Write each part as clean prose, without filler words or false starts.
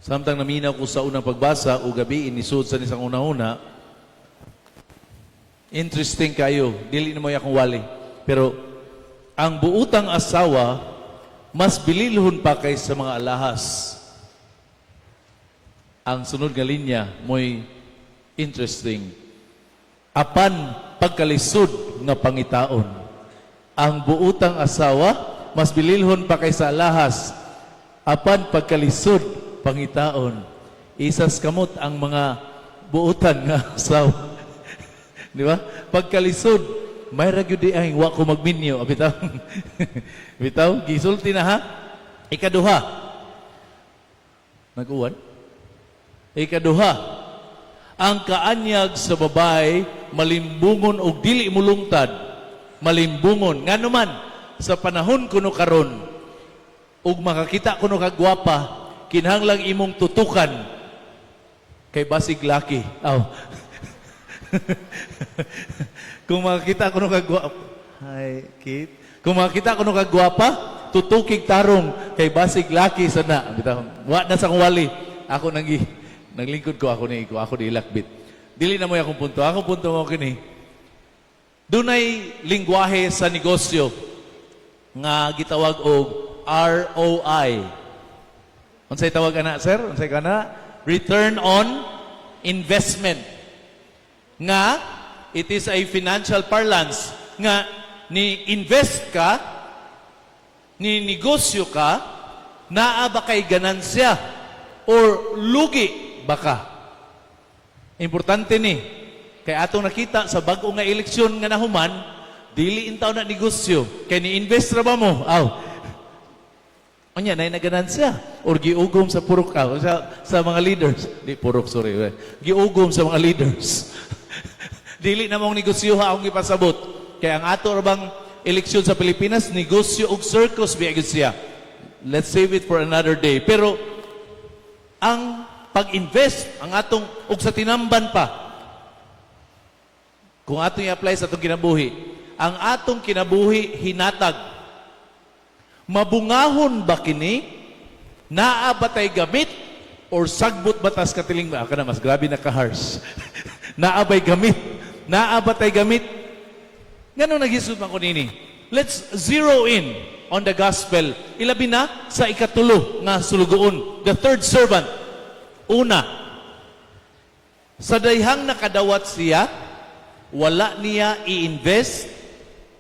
Samtang naminaw ko sa unang pagbasa o gabi inisud sa nisang una-una, interesting kayo, dili na mo akong wali. Pero ang buutang asawa mas bililhon pa kaysa mga alahas. Ang sunod nga linya mo'y interesting. Apan pagkalisod nga pangitaon. Ang buutang asawa mas bililhon pa kaysa alahas. Apan pagkalisod pangitaon. Isas kamot ang mga buutan nga asawa. Di ba? Pagkalisod, may ra gyud di ay wa ko magminyo. Ah, bitaw. Bitaw, gisulti na ha. Ikaduha. Nag-uwan? Ikaduha, ang kaanyag sa babae malimbungon og dili mulungtad. Malimbungon. Ngano man, sa panahon kuno karon ug makakita kuno kag gwapa, kinahanglang imong tutukan kay basig laki. Aw. Kung makakita kuno kag gwapa, hi, Kate. Kung makakita kuno kag gwapa, tutukig tarong kay basig laki sana. Bitaw, wa na sa akong wali. Ako nang naglingkod ko ako ni ko ako di ilakbit. Dili na mo akong punto. Akong punto mo kini. Dunay lingwahe sa negosyo nga gitawag og ROI. Unsay tawag ana, sir? Unsay kana? Return on investment. Nga it is a financial parlance nga ni invest ka, ni negosyo ka, naa ba kay ganansya or lugi ba ka? Importante ni kay atong nakita sa bag-o nga eleksyon nga nahuman, dili intaw na negosyo kay ni invest ra ba mo? Aw. Unya nay naganansya or giugom sa purok, aw, sa mga leaders. Di purok, sorry. Eh. Giugom sa mga leaders. Dili na mong negosyo ha akong gipasabot. Kay ang ato ra bang eleksyon sa Pilipinas, negosyo og circus biya gyud siya. Let's save it for another day. Pero ang pag-invest, ang atong og sa tinamban pa, kung atong i-apply sa atong kinabuhi, ang atong kinabuhi hinatag. Mabungahon ba kini? Naa ba tay gamit? Or sagbot ba tas katiling ba? Kana mas grabe na ka-harsh. Naa ba'y gamit? Naa ba tay gamit? Ngano naghisud man ko nini? Let's zero in on the gospel. Ilabi na sa ikatulo nga sulugoon, the third servant. Una, sa dayhang nakadawat siya, wala niya i-invest,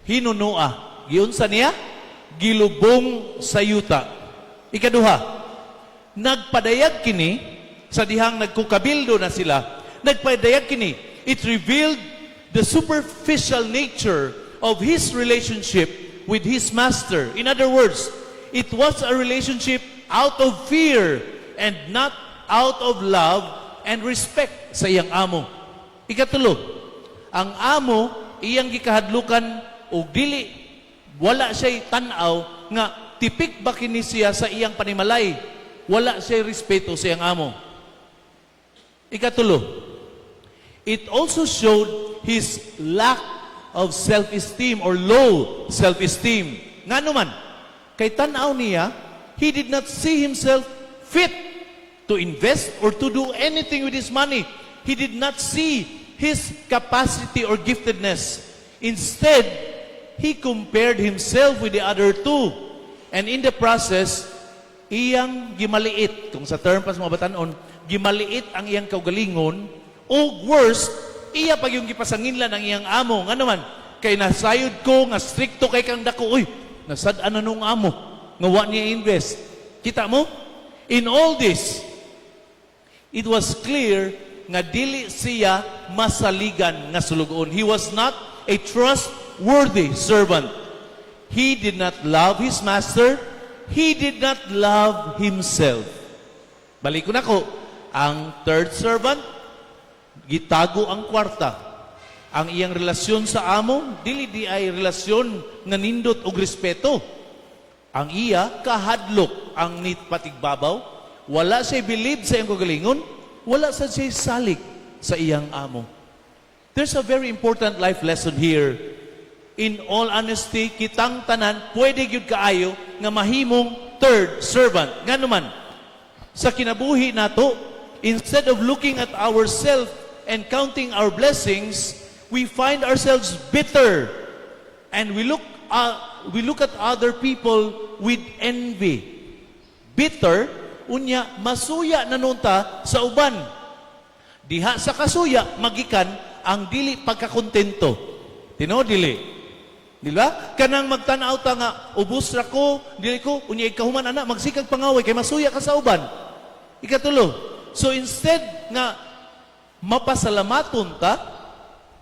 hinunua. Giunsa niya? Gilubong sa yuta. Ikaduha, nagpadayag kini sa dihang nagkukabildo na sila, nagpadayag kini, it revealed the superficial nature of his relationship with his master. In other words, it was a relationship out of fear and not out of love and respect sa iyang amo. Ikatulo, ang amo iyang gikahadlukan og dili wala siya'y tan-aw nga tipik ba kini siya sa iyang panimalay. Wala siya'y respeto sa iyang amo. Ikatulo, it also showed his lack of self-esteem or low self-esteem. Ngano man, kay tan-aw niya, he did not see himself fit to invest or to do anything with his money. He did not see his capacity or giftedness. Instead, he compared himself with the other two. And in the process, iyang gimaliit, kung sa term pa sa mga batanon, gimaliit ang iyang kaugalingon, o worst, iya pag yung gipasanginlan ang iyang amo. Ngano man, kay nasayod ko nga strikto kay kang dako, uy, nasad-an na nung amo, nga wa niya invest. Kita mo? In all this, it was clear nga dili siya masaligan nga sulugoon. He was not a trustworthy servant. He did not love his master. He did not love himself. Balik ko na ko, ang third servant, gitago ang kwarta. Ang iyang relasyon sa amo, dili di ay relasyon nga nindot og respeto. Ang iya, kahadlok ang nit patigbabaw. Wala siya believe sa iyang kagalingon. Wala sa siya salig sa iyang amo. There's a very important life lesson here. In all honesty, kitang tanan, pwede gyud kaayo nga mahimong third servant. Ngano man, Sa kinabuhi nato, instead of looking at ourselves and counting our blessings, we find ourselves bitter and we look at other people with envy. Bitter, unya masuya na nuon ta sa uban. Diha sa kasuya magikan ang dili pagkakontento. Tinuod dili? Di ba? Kanang magtan-aw ta nga ubos ra ko, dili ko, unya ikahuman ana magsikag pangaway kay masuya ka sa uban. Ikatulo. So instead nga mapasalamaton ta,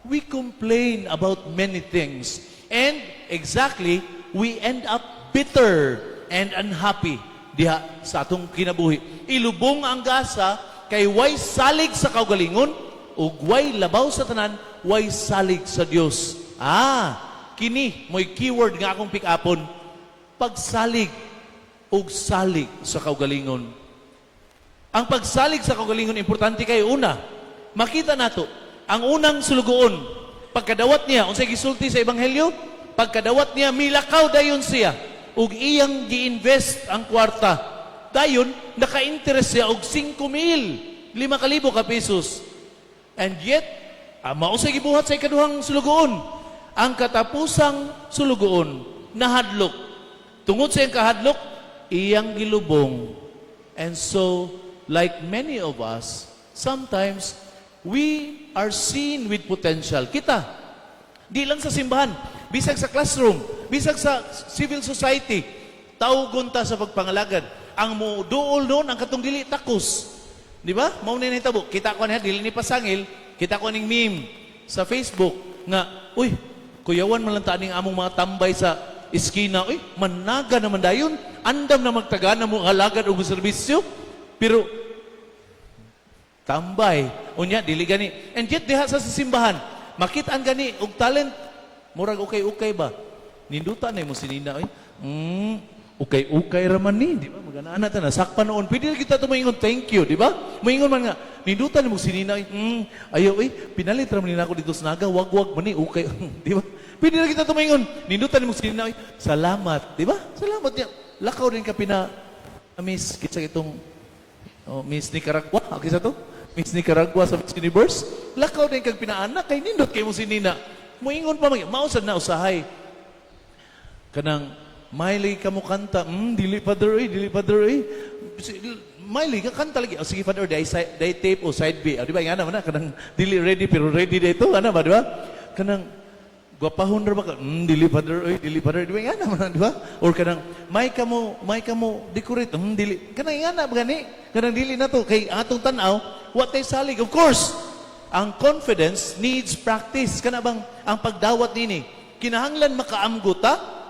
we complain about many things. And exactly, we end up bitter and unhappy diha sa atong kinabuhi. Ilubong ang gasa kay way salig sa kaugalingon ug way labaw sa tanan, way salig sa Dios. Ah, kini mo'y keyword nga akong pick-upon, pagsalig ug salig sa kaugalingon. Ang pagsalig sa kaugalingon, importante kay una, makita nato ang unang sulugoon, pagkadawat niya, unsay gisulti sa ebanghelyo? Pagkadawat niya, milakaw dayon siya ug iyang gi-invest ang kwarta. Dayon naka-interest siya og 5,000, 5,000 ka pesos. And yet, mao say gibuhat sa ikaduhang sulugoon. Ang katapusang sulugoon nahadlok. Tungod sa iyang kahadlok, iyang gilubong. And so, like many of us, sometimes we are seen with potential. Kita, di lang sa simbahan, bisag sa classroom, bisag sa civil society, tawgon ta sa pagpangalagad. Ang muduol noon, ang katong dili takos. Di ba? Mao na nahitabo. Kita ko niya, dili ni pasangil, kita ko ning meme sa Facebook nga, "Uy, kuyawan man lang ta ning among mga tambay sa iskina, uy, managa naman dayon, andam na magtagana mo alagad og serbisyo." Pero tambay, unya dili gani. And yet diha sa simbahan, makita-an gani og talent, murag ukay-ukay ba? Ninduta na mo sinina, oy. Ukay-ukay ra man ni, di ba? Magana ta na sakpan noon. Pwede ra kita tumoingon thank you, di ba? Moingon man nga, ninduta nimo sinina, oy. Ayaw oy, pinalit ra man ni nako dito sa Naga, wag-wag man ni, ukay, di ba? Pwede ra kita tumoingon, ninduta nimo sinina, oy. Salamat, di ba? Salamat niya. Lakaw din ka pina Miss kitsa itong, oh, Miss Nicaragua, okay sa to? Miss Nicaragua sa Miss Universe. Lakaw din kag pinaanak kay nindot kay mo sinina. Moingon pa mag mao sad na usahay. Kanang Miley ka mo kanta, dili, Father oy, dili, Father oy. Miley ka kanta lagi. O sige, Father, dai side, dai tape o side B. O, di ba nga naman na kanang dili ready pero ready dito, ano ba, di ba? Kanang gwapahon ra ba ka? Dili, Father oy, dili, Father, di ba nga naman, di ba? Or kanang may ka mo decorate, dili. Kanang nga na ba gani? Kanang dili na to kay atong tan-aw, wa tay salig. Of course, ang confidence needs practice. Kana bang ang pagdawat nini? Kinahanglan makaamgo ta.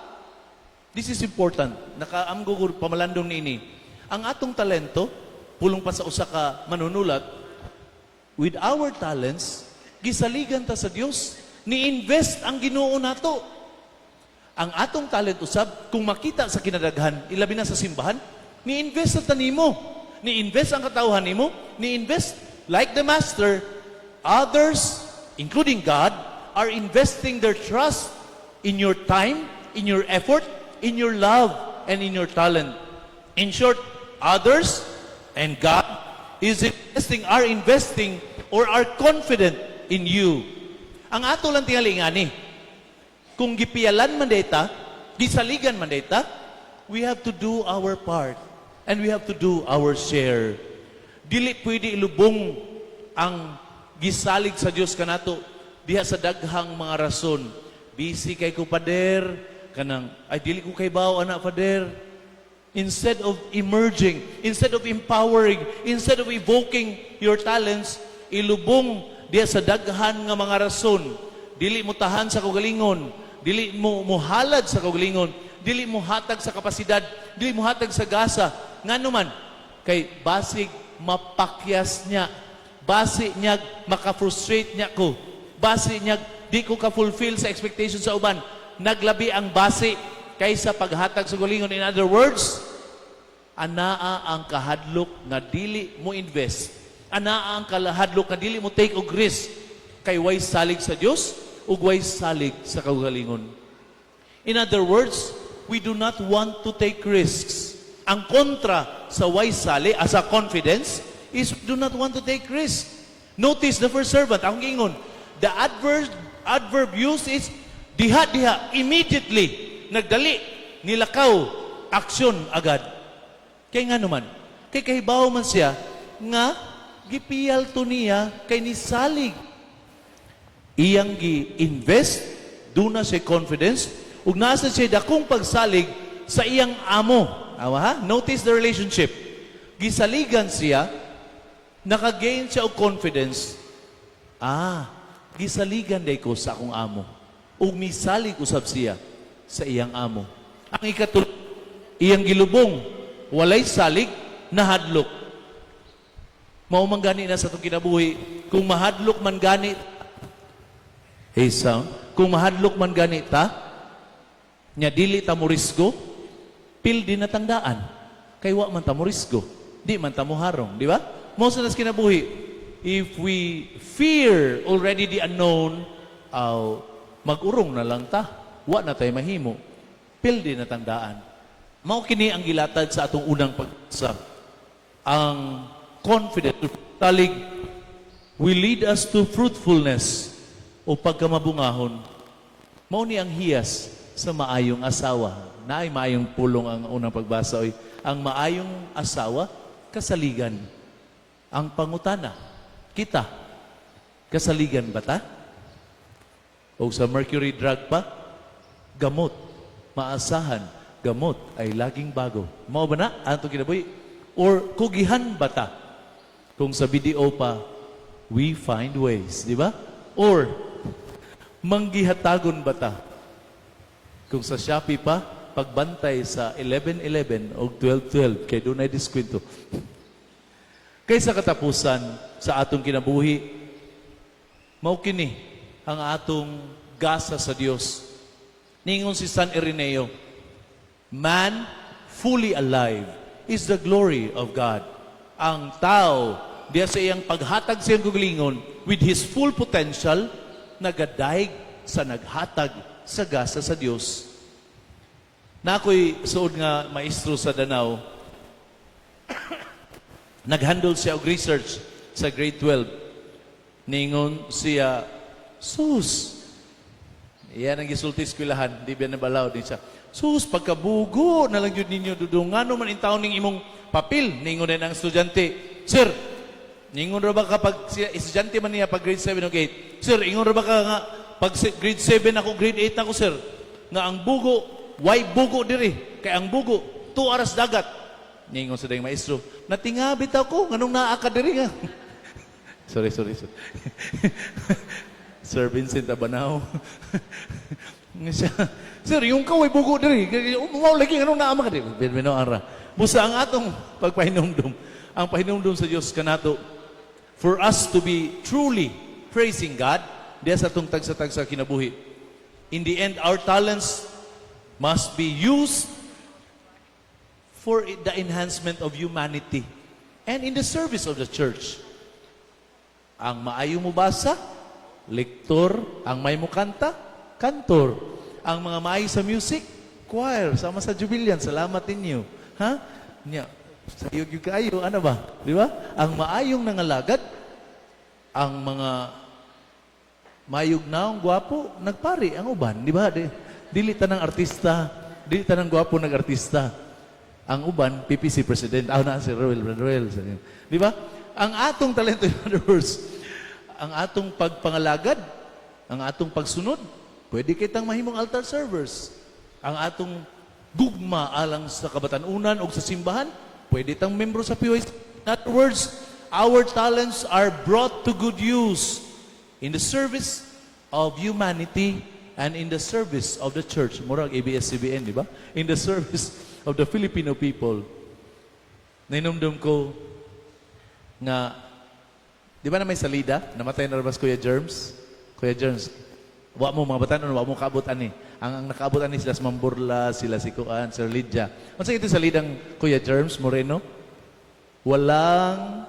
This is important. Nakaamgo ko pamalandong nini. Ang atong talento, pulong pa sa usa ka manunulat, with our talents, gisaligan ta sa Dios. Ni-invest ang Ginoo nato. Ang atong talent usab, kung makita sa kinadaghan, ilabi na sa simbahan, ni-invest ta nimo. Ni-invest ang katawhan nimo, ni-invest like the master, others, including God, are investing their trust in your time, in your effort, in your love, and in your talent. In short, others and God is investing, are investing, or are confident in you. Ang ato lang tingali ngani, kung gipiyalan man data, gisaligan man data, we have to do our part and we have to do our share. Dili pwede ilubong ang gisalig sa Dios kanato diha sa daghang mga rason. "Busy kay ko, Pader," kanang ay dili ko kay bawo ana, Pader. Instead of emerging, instead of empowering, instead of evoking your talents, ilubong diha sa daghan nga mga rason. Dili mo tahan sa kaugalingon, dili mo muhalad sa kaugalingon, dili mo hatag sa kapasidad, dili mo hatag sa gasa. Ngano man, kay basig mapakyas niya, basi niya maka-frustrate niya ko, basi niya di ko ka-fulfill sa expectation sa uban. Naglabi ang basi kaysa paghatag sa kaugalingon. In other words, anaa ang kahadlok nga dili mo invest. Anaa ang kahadlok nga dili mo take og risk kay way salig sa Dios ug way salig sa kaugalingon. In other words, we do not want to take risks. Ang Ang kontra sa way sali, as a confidence, is do not want to take risk. Notice the first servant, ang giingon, the adverb used is diha-diha, immediately, nagdali, nilakaw, aksyon agad. Kay nga naman, kay kahibaw man siya, nga gipiyal to niya kay nisalig. Iyang gi-invest, duna siya confidence, ug nasa siya dakong pagsalig sa iyang amo. Awa ha? Notice the relationship. Gisaligan siya, nakagain siya og confidence. Ah, gisaligan diay ko sa akong amo. Ug misalig usab siya sa iyang amo. Ang ikatulo, iyang gilubong, walay salig, nahadlok. Mao man gani na sa atong kinabuhi, kung mahadlok man gani, hey sound, kung mahadlok man gani ta, nya dili ta mo risgo, pildi na tang daan. Kay wa man ta mo risgo, di man ta mo harong, di ba? Mao sa nas kinabuhi, if we fear already the unknown, aw, mag-urong na lang ta. Wa na tay mahimo. Pildi na tang daan. Mao kini ang gilatad sa atong unang pagbasa. Ang confident salig will lead us to fruitfulness o pagkamabungahon. Mao ni ang hiyas sa maayong asawa. Naay maayong pulong ang unang pagbasa oy. Ang maayong asawa kasaligan. Ang pangutana, kita kasaligan ba ta? O sa Mercury Drug pa, gamot, maasahan, gamot ay laging bago. Mao ba na ang atong kinabuhi? Or kugihan ba ta? Kung sa BDO pa, we find ways, di ba? Or manggihatagon ba ta? Kung sa Shopee pa, pagbantay sa 11-11 o 12-12, kay dunay diskwento. Kaysa katapusan sa atong kinabuhi, mao kini ang atong gasa sa Dios. Ningon si San Ireneo, "Man fully alive is the glory of God." Ang tao, diya sa iyang paghatag sa iyang kaugalingon, with his full potential, nagadayeg sa naghatag sa gasa sa Dios. Na ako'y suod nga maestro sa Danao, nag-handle siya og research sa grade 12. Ningon siya, "Sus," iyan ang gisulti eskwelahan, di ba nabalaw din siya. "Sus, pagkabugo na lang yun ninyo, dudong, ngano man intawon ning imong papel?" Ningon din ang estudyante, "Sir," ningon ra ba kapag siya, estudyante man niya pag grade 7 o 8, "Sir, ingon ra ba ka nga, pag grade 7 ako, grade 8 ako, sir, nga ang bugo, why bugo diri? Kay ang bugo, 2 hours dagat." Ningon sa dayong maestro, "Natinga bitaw ko, nganong naa ka diri nga?" Sorry, sorry, sorry. Sir Vincent Abanao. Nga siya, "Sir, yung kaway bugo diri. Mao lagi nganong naa man ka diri?" Bino ara. Busa ang atong pagpahinumdum, ang pahinumdum sa Dios kanato for us to be truly praising God diya sa atong tagsa-tagsa kinabuhi. In the end, our talents must be used for the enhancement of humanity and in the service of the church. Ang maayo mo basa, lektor, ang may mo kanta, kantor. Ang mga maayo sa music, choir, sama sa Jubilian, salamat ninyo. Ha? Nya, sayo gyud kaayo, ano ba? Di ba? Ang maayong nangalagad, ang mga mayog naong gwapo, nagpari ang uban, di ba? Dili tanang artista, dili tanang gwapo nag-artista. Ang uban, PPC president. Ah, na si Ruel, Ruel. Di ba? Ang atong talento, in other words, ang atong pagpangalagad, ang atong pagsunod, pwede kitang mahimong altar servers. Ang atong gugma alang sa kabatanunan o sa simbahan, pwede tang membro sa PYC. In other words, our talents are brought to good use in the service of humanity and in the service of the church. Murag ABS-CBN, di ba? In the service of the Filipino people. Nainumdum ko nga, di ba na may salida? Namatay na ba si Kuya Germs? Kuya Germs, wa mo mga batanon, wa mo kaabot ani. Ang nakaabot ani sila sa Mamburla, sila si Kuan, Sir Lydia. Unsa ito salidang Kuya Germs Moreno? Walang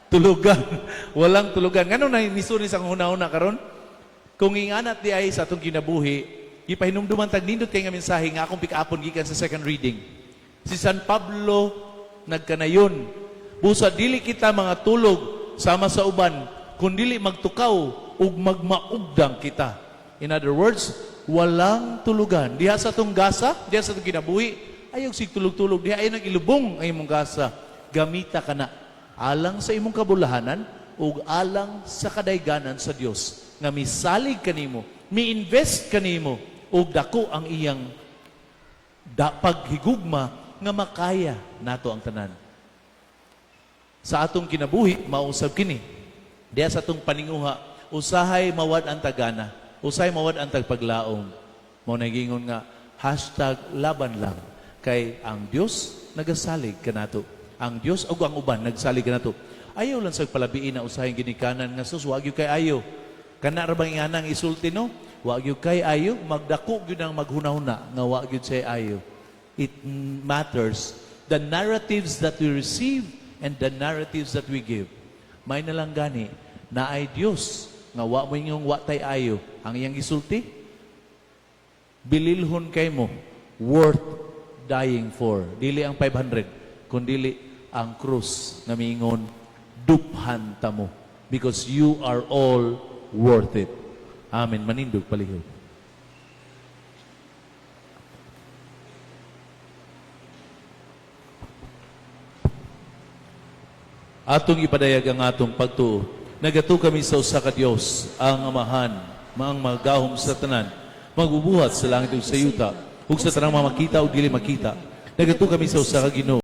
tulugan. Walang tulugan. Ngano na nisuni sa huna-huna karon? Kung inganat di ay sa atong kinabuhi, Gipahinumduman tag nindot kay nga mensahe nga akong pikapon gikan sa second reading. Si San Pablo nagkanayon, busa dili kita mga tulog sama sa uban, kundili magtukaw ug magmaugdang kita. In other words, walang tulugan. Diha sa atong gasa, diha sa atong kinabuhi, ayaw sig tulog-tulog, diha ay nag-ilubong ang imong gasa. Gamita ka na alang sa imong kabulahanan ug alang sa kadayganan sa Dios nga misalig kanimo, mi-invest kanimo ug dako ang iyang paghigugma nga makaya nato ang tanan. Sa atong kinabuhi, mausab kini. Diha sa atong paninguha, usahay mawad-an tagana, usahay mawad-an tag paglaom. Mao na giingon nga #LabanLang kay ang Dios nagasalig kanato. Ang Dios ug ang uban nagsalig kanato. Ayaw lang sa palabiin na usahay ginikanan nga sus, wa gyud kay ayo. Kana ra bang ingana ang isulti, no? Wa gyud kay ayo, magdako gyud ang maghunahuna nga wa gyud say ayo. It matters the narratives that we receive and the narratives that we give. May na lang gani na ay Dios nga wa mo inyong wa tay ayo. Ang iyang gisulti, bililhon kay mo, worth dying for. Dili ang 500, kundili ang krus nga miingon, duphan ta mo, because you are all worth it. Amen. Manindog palihog. Atong ipadayag ang atong pagtuo. Nagatuo kami sa usa ka Dios, ang Amahan, maang magahom sa tanan, magbubuhat sa langit ug sa yuta, ug sa tanang mga makita ug dili makita. Nagatuo kami sa usa ka Ginoo.